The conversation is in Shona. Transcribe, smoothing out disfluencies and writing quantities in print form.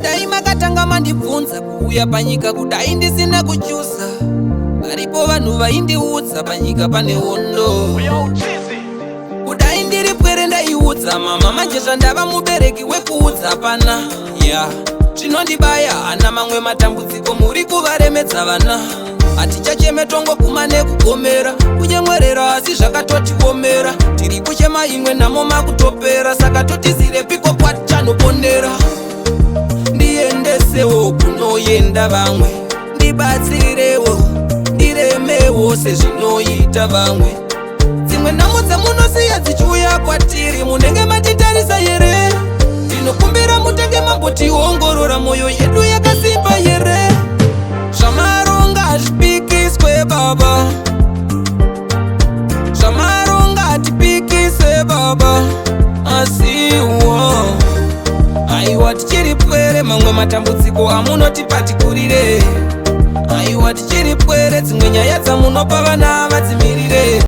Dai makatanga mandibvunza kuuya panyika, kudai ndisina kuchuza. Varipo vanhu vaindiudza panyika pane hondo. Kudai ndiri pwere ndaiudza mama, manje zvandava mubereki wekuudza pana ya zvinondibaya hana. Mamwe matambudziko muri kuvaremedza vana. Hatichacheme, tongoguma nekugomera, kunyemwerera, asi zvakatotiomera. Tiri kuchema imwe nhamo makutopera, saka totizirepiko kwatichanopondera? Ndiendesewo kunoenda vamwe, ndibatsirewo, ndiremewo sezvinoita vamwe. Dzimwe nhamo dzamunosiya dzichiuya kwatiri, munenge matitarisa here? Ndinokumbira mutenge mambotiongorora, mwoyo yedu yakasimba here? Zvamaronga hazvipikiswe baba, zvamaronga hatipikise baba, asiwo aiwa tichiri pwere. Mamwe matambudziko amunotipa tikurire, aiwa tichiri pwere. Dzimwe nyaya dzamunopa vana vadzimirire.